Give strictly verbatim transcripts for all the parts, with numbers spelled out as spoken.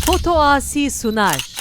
Fotoasî Sunar.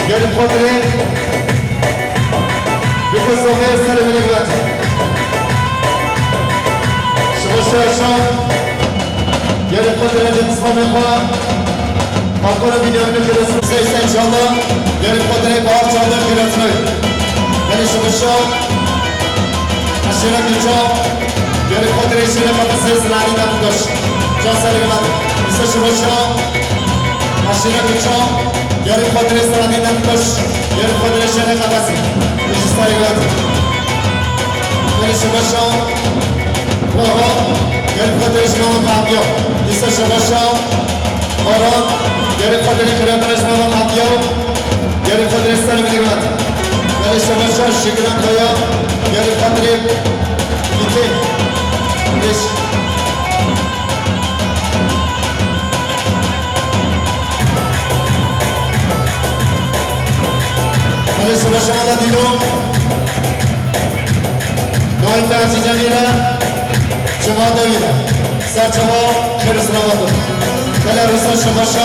Gelin Xatirê. Biko Sofiya serê min ê gilat. Şima şaşa. Gelin Xatirê di tismamê xwe. Hakora Bînyamînê Pêrasî. Seysen çanda. Gelin Xatirê Bahar çanda Pêrasî. Gelin şima şa. Aşîra Gulçam. Gelin Xatirê Şêrê Qafasê Selahattin Demirtaş. Can serê gilat. Îsa şima şa. Aşîra Gulçam. Gelin Xatirê Selahattin Demirtaş. Gelin Xatirê Şêrê Qafasê. Îsa serê gilat. Gelin şima şa. Bravo. Gelin Xatirê Şêrê Qafasê. Îsa şima şa. Baran, gelê xatirê xirabirêj nava qatiya, gelê xatirê ser vîrat. Gelê şebaşa Şikiran Kaya, gelê xatirê Yitê. Beş. Gelê şebaşa Ala Dîlo. Nayî Fercî Cemîle, Cemade Wîle. Serçava xêr û selamet. Gelê Rûsa Şebaşa,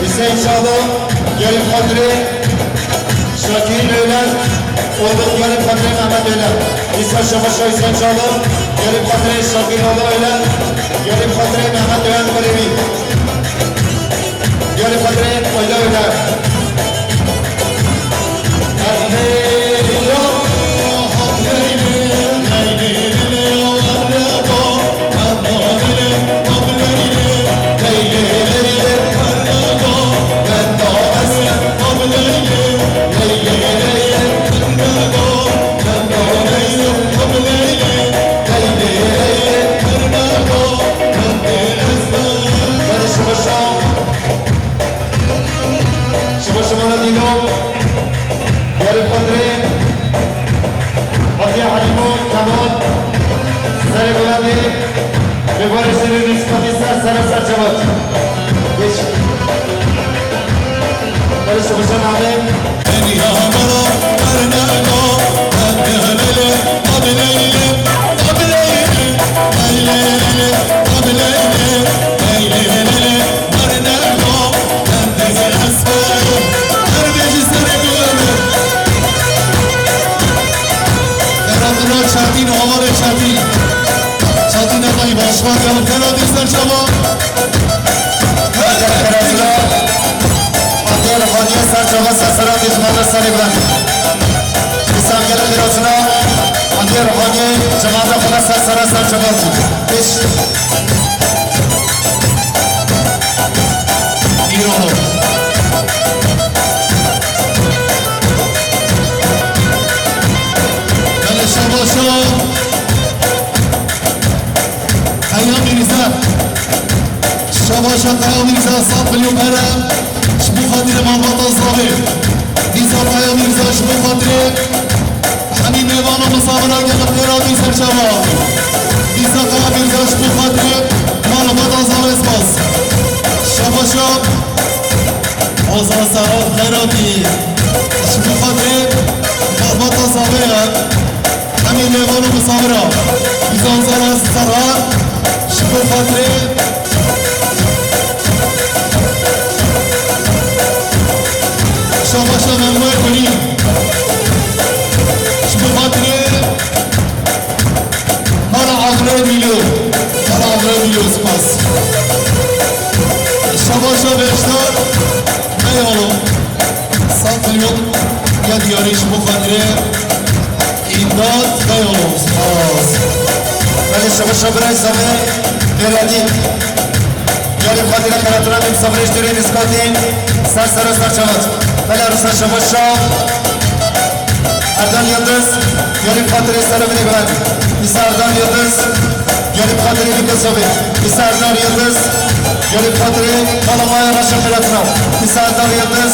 Hüseyin Çağla, gelê xatirê Şakîr Öğlen, oğlum gelê xatirê Mehmet Öğlen. Îsa Şebaşa Hüseyin Çağla, gelê xatirê Şakîr Oğlu Öğlen, gelê xatirê Mehmet Öğlen Kurevi. Gelê xatirê Oyla Öğlen. Şima şima re dîno. Gelê xatirê Hatice Helîmo Kemal, serê Gulandê, êvarê şêrê Nîskatî ser, ser, ser çavat. Geç. Gelê şima şima re. Ferhatullah Çetin, Havarê Çetin. Çetin Atay Başkan, Ferhatî Serçava. Ferhatullah. Atê ruhaniyê ser çava ser sera dî ji me re serê bilan. Îslam gelê xêrasina, atê ruhaniyê cemaata xwe re ser sera ser çava dî. Pêş. Îrano. Gelê şebaşa. Qeya Mîrze. Şebaşa Qeya Mîrze, sed milyon pere. Ji bo xatirê malbata zavê. Dîsa Qeya Mîrze ji bo xatirê hemî mêvan û misafira gelek xêr hatî ser çava. Dîsa Qeya Mîrze ji bo xatirê malbata zavê spas. Şebaşa Ozan Serhat xêr hatî. Ji bo xatirê malbata zavê ye. Hemî mêvan û misafira. Bizan Zara Serhat, ji bo xatirê Şabaşa Memoyê Kulî. Ji bo xatirê Mala Agirê Dîlo. Mala Agirê Dîlo, spas. Şabaşa Beşdar, hey oğlum. Sed milyon ya diyarî ji bo xatirê Îmdat Beyoğlu. Spas. Belê şebaşa birayê Samê Beradî. Yarî xatirê xelatira min Samê Rêştirê Miskatî. Ser sera ser çavat. Belê Rûsa şebaşa. Erdal Yıldız. Yarî xatirê serê min ê guhend. Îsa Erdal Yıldız. Gelip xatirê Niko Sobe. Îsa Erdal Yıldız. Gelip xatirê Kalamaya Raşa Xelatira. Îsa Erdal Yıldız.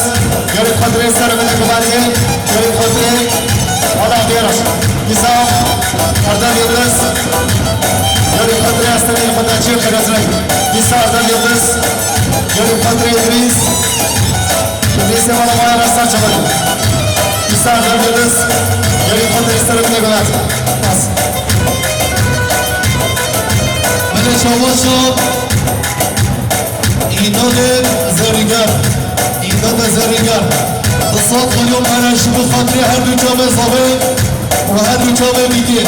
Yarî xatirê ser bile kubatê, yarî xatirê Ala Bêraş. Dîsa Erdem Yildiz, yarî xatirê Estenê xwe de çê xeretirê. Dîsa Erdem Yildiz, yarî xatirê Îdrîs. Îdrîsê mala maya rasta çavan. Dîsa Erdem Yildiz, yarî xatirê ser bile kubatê. Bas. Belê çawa çav. Îdadê Zerrîger, Îdadê Zerrîger. Du sed milyon pere ji bo xatirê her du çavê zavê û her du çavê bîtê.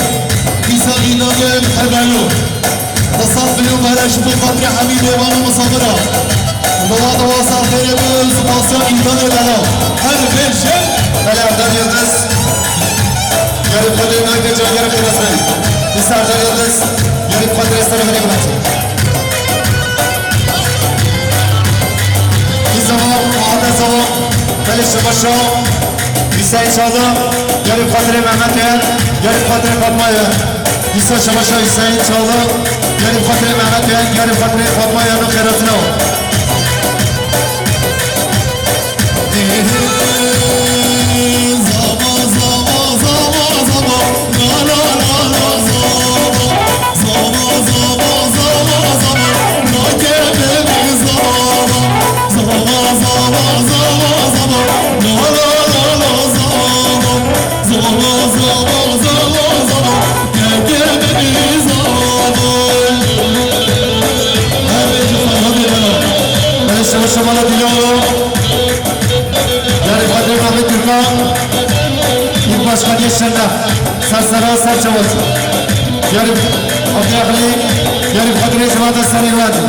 Dîsa Îdadê Hebelo. Du sed milyon pere ji bo xatirê hemî mêvan û misafira. Û bi wa dewa ser xêrê bi spasiya Îdadê Delal. Her bêje. Belê Erdem Yildiz. Yarî xatirê Nayte Cagirê Xêrasnayî. Dîsa Erdem Yildiz, yarî xatirê ser herê bilatî. Dîsa Zava, Ahmet Zava, Belê Şebaşa, Hüseyin Çağla, yarî xatirê Mehmet Yer, yarî xatirê Fatma Yer. Dîsa Şebaşa Hüseyin Çağla, yarî xatirê Mehmet Yer, yarî xatirê Fatma Yer, xêrasnaw. Belê şebaşa mala Dîlo. Yarî xatirê Mehmet Türkan. Yek başkaniyê Şirnex. Ser sera ser çavan. Yarî Abdulhalim. Yarî xatirê Cemaat Estenê Wadi.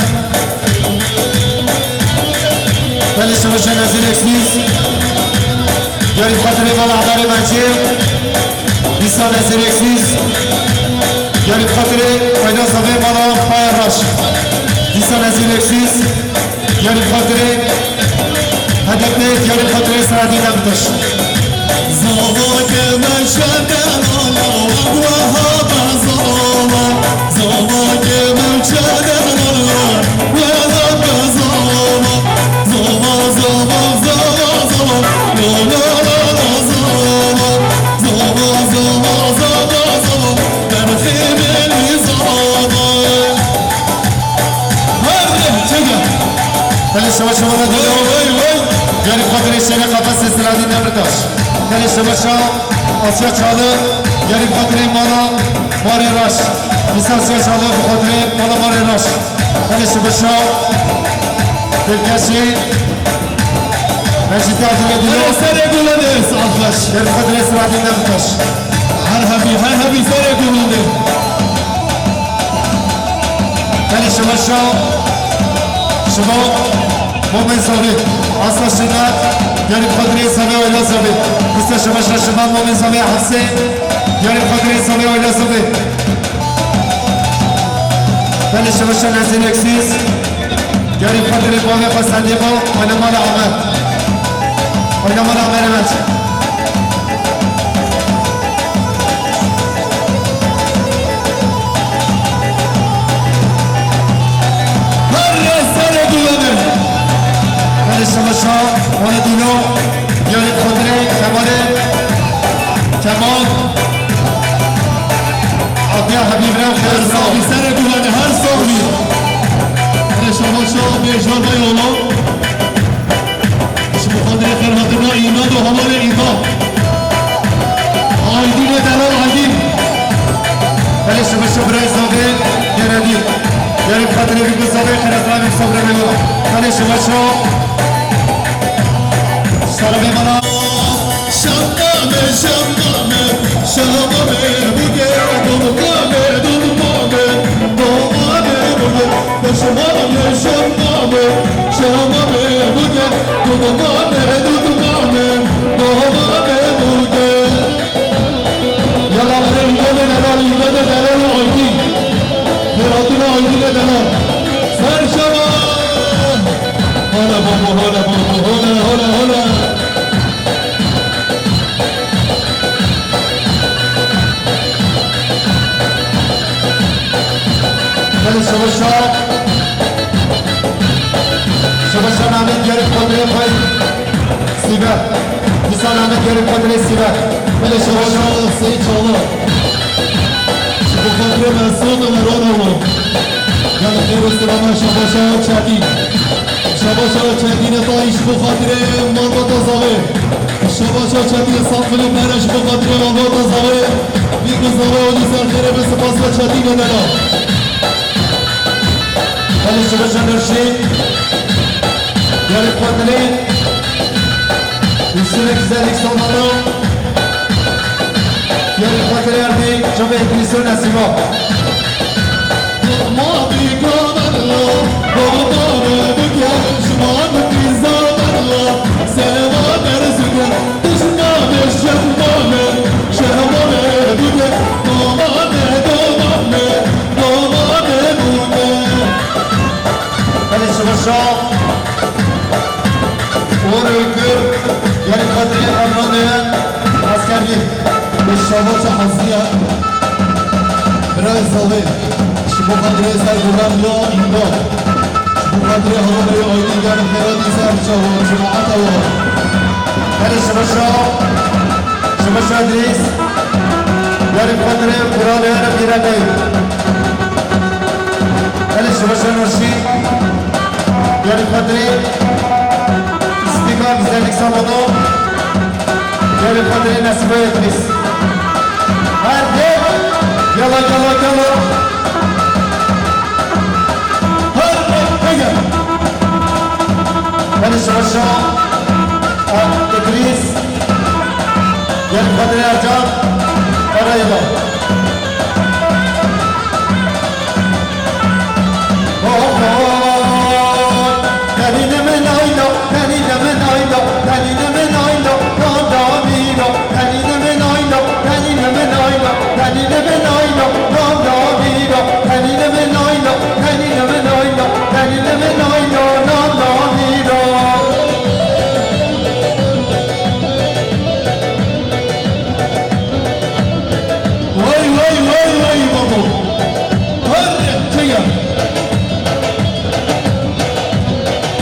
Belê şebaşa Nezîr Eksîz. Yarî xatirê mala Hedarê Mercê. Dîsa Nezîr Eksîz. Yarî xatirê Ayda Zavê mala Paya Raş. Dîsa Nezîr Eksîz. Yarî xatirê H D P, yarî xatirê Selahattin Demirtaş. Zavakê me şer delala, wek weha be zava. Zavakê me şer delala, wek weha be zava. Zava, zava, zava, zava. La, la, la, la, zava. Zava, zava, zava, zava. Berxê me lê zava. Her ne, çeke. Belê şebaşa mala Dîlo. Wey, wey, wey. Yarî xatirê Şêrê Qafesê Selahattin Demirtaş. Belê şebaşa Asya Çağlı. Yarî xatirê mala Marê Raş. Dîsa Asya Çağlı bi xatirê mala Marê Raş. Belê şebaşa Dilkeşî. Mecîdê Abdulê Dîlo. Belê serê guhê me de, Saet Xweş. Yarî xatirê Selahattin Demirtaş. Her hebî, her hebî serê guhê me de. Belê şebaşa şima Momin Zavê, Asla Şirnex, yarî xatirê Zavê, Ayla Zavê. Dîsa şebaşa şima Momin Zavê Hafsê, yarî xatirê Zavê, Ayla Zavê. Belê şebaşa Nezîr Eksîz, yarî xatirê bavê xwe Sedîqo, Ayla mala Emer. Ayla mala Emer Emer. Her ne serê guhê me de. Belê şebaşa mala Dîlo, yarî xatirê Kemalê, Kemal, Abdulê Hebîb Rew. Her sax bî, serê guhê me de, her sax bî. Belê şebaşa bêjar be yolo. Ji bo xatirê xêrhatina Îmad û hevalê Îmad. Aydînê delal Aydîn. Belê şebaşa birayê Zavê Geredî. Yarî xatirê vî bi Zavê xêrhatina vî sofrê me wa. Belê şebaşa şarabê mala. Şamame, şamame, şamame, buge, domame, domame, domame, buge. Şamame, şamame, şamame, buge, dudmame, dudmame, domame, buge. Yala, hadi, yala, yala, yala, yala, Aydin. Beratına Aydin'e delal. Ser şama. Hola, bobo, hola, bobo, hola, hola, hola. Belê şebaşa, şebaşa Namî gerek xwe bê xwe. Sîver. Dîsa Mehmet Gerî Xatirê Sîver. Belê şebaşa Seyîd Çağlar. Ji bo xatirê Mesûd Meranoğlu. Gelê xêr û selaman şebaşa Çetîn. Şebaşa Çetînê Tayî ji bo xatirê malbata Zavê. Şebaşa Çetînê Safilî Pere ji bo xatirê malbata Zavê. Vî ku Zavê olî ser xêrê be spas ve Çetînê dela. Belê şebaşa Nurşîn. Gelê Xatirê. Üstüne güzellik sallanıyor. Yarın Fatih Erdi, Cumhuriyet Misyon Nesima. Domadî gaverla, domadê bike, şiman pîza verla, selema dersike, dişna ve şehmane, şehmane bike, domadê, domadê, domadê bike. Hadi şıvışa. Uğur Ülkür, Gelî Xatirê Emranê, Askerî. Şebaşa Hesiya, Birayê Zavê, ji bo xatirê ser guran ya îmdat, ji bo xatirê halaberê Aydîn Gelî Xêratî ser çawa, cemaeta wa. Herê şebaşa, şebaşa Edrîs, Gelî Xatirê Guranê Ereb Îremeyî. Gelê şebaşa Nurşîn. Gelê Xatirê Spîka Güzellik Salonu. Gelê Xatirê Nesîbe Yetmîs. Her dê. Gela, gela, gela. Her dê. Hege. Gelê şebaşa Ak Idrîs. Gelê Xatirê Ercan. Erayla. Vay, vay, vay, vay, babo. Hadi, çeker.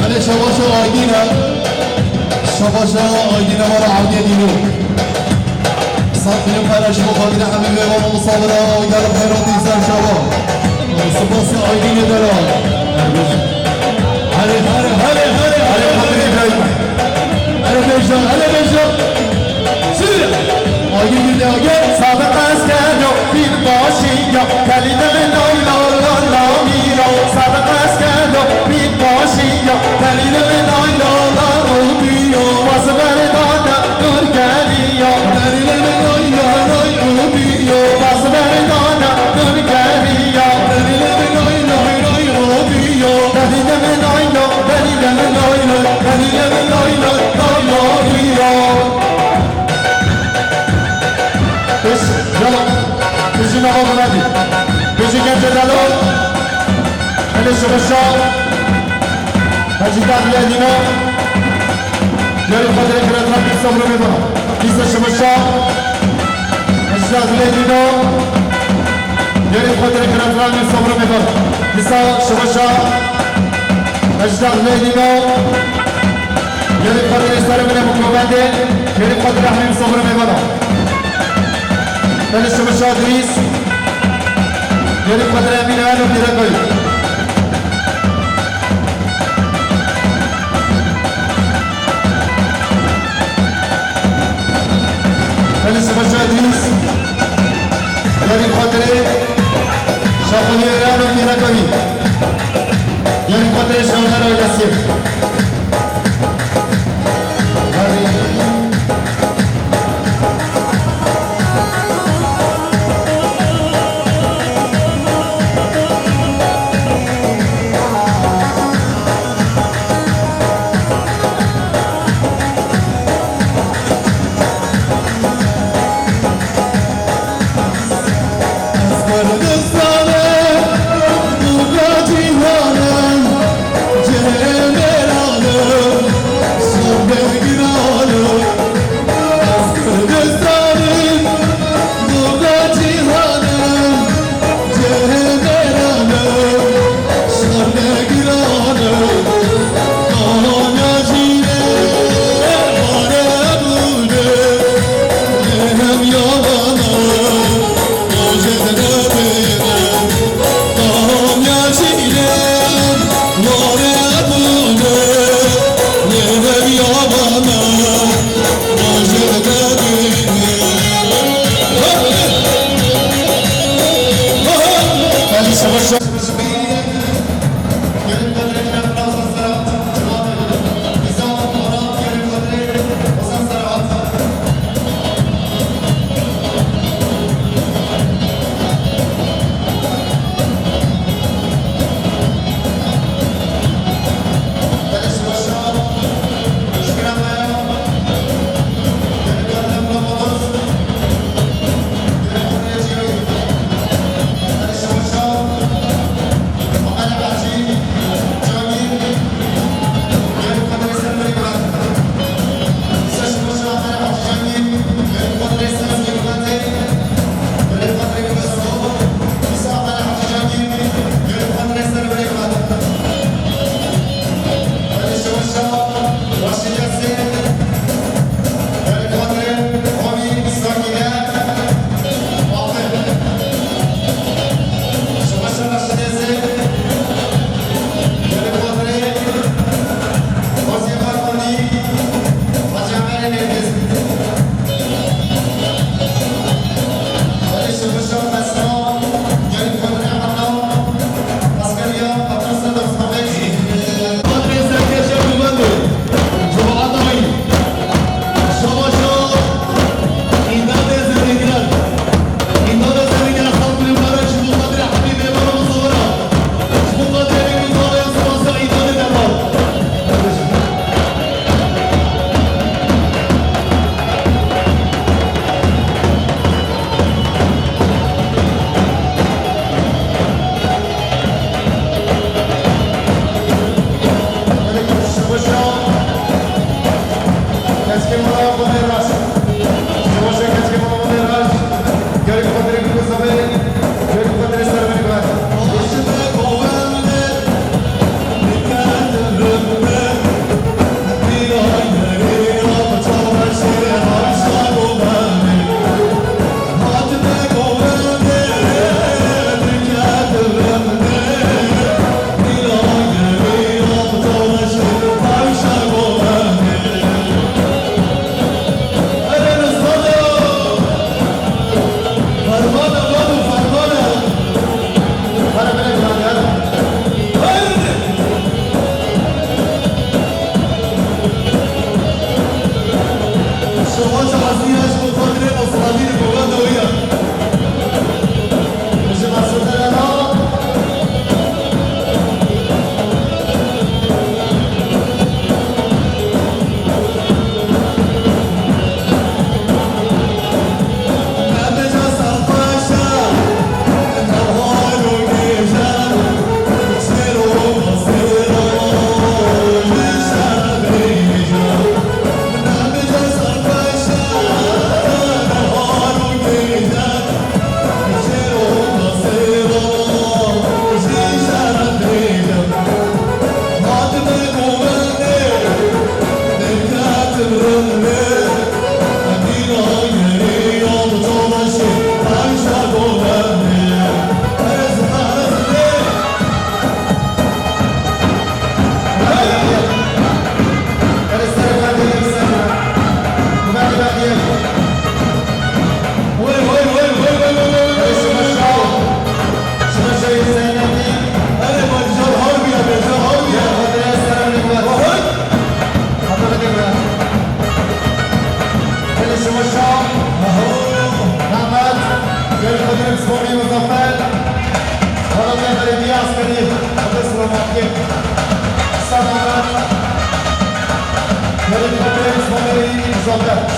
Hadi şebaşa Aydîn e. Şebaşa Aydîn e, wala Aydîn e. Sağ film paylaşımı Fadile Habib ve Baba Musabira. Gelip hayratî ser şaba. Sipasî Aydînê dela. Hadi, hadi, hadi, hadi, hadi, hadi. Hele bêjdan, hele bêjdan. Suriye. Agir girdi, agir. Sadık asker yok, binbaşı yok. Telini mi nay la la la miro. Sadık asker yok, binbaşı yok. Telini mi nay la la la miro. Bazı verdana dur geliyor. Telini mi nay la la la miro. Bazı verdana dur geliyor. Telini mi nay la la la miro. Telini mi nay la Bêj, yala. Bêjî nava min nedî. Bêjî gencê delal. Hele şebaşa. Hecî Daxilê Dîno. Yarî Xatirê Kiretra bir sabra bêbana. Dîsa şebaşa. Hecî Daxilê Dîno. Yarî Xatirê Kiretra bir sabra bêbana. Dîsa şebaşa. Hecî Daxilê Dîno. Gelê xatirê serê min e mikrobendê, gelê xatirê hemî misafirin mêvana. Belê şebaşa Idrîs, gelê xatirê Emîn Alo Dîrekayî. Belê şebaşa Idrîs, gelê xatirê Şaxulî Alo Dîrekayî. Gelê xatirê Şaxulî Alo Dîrekayî.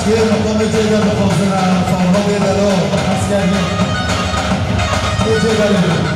Yê meqamê cêde dixwazin, e, Ferhadê Delo. Eskerî. Yê cêde.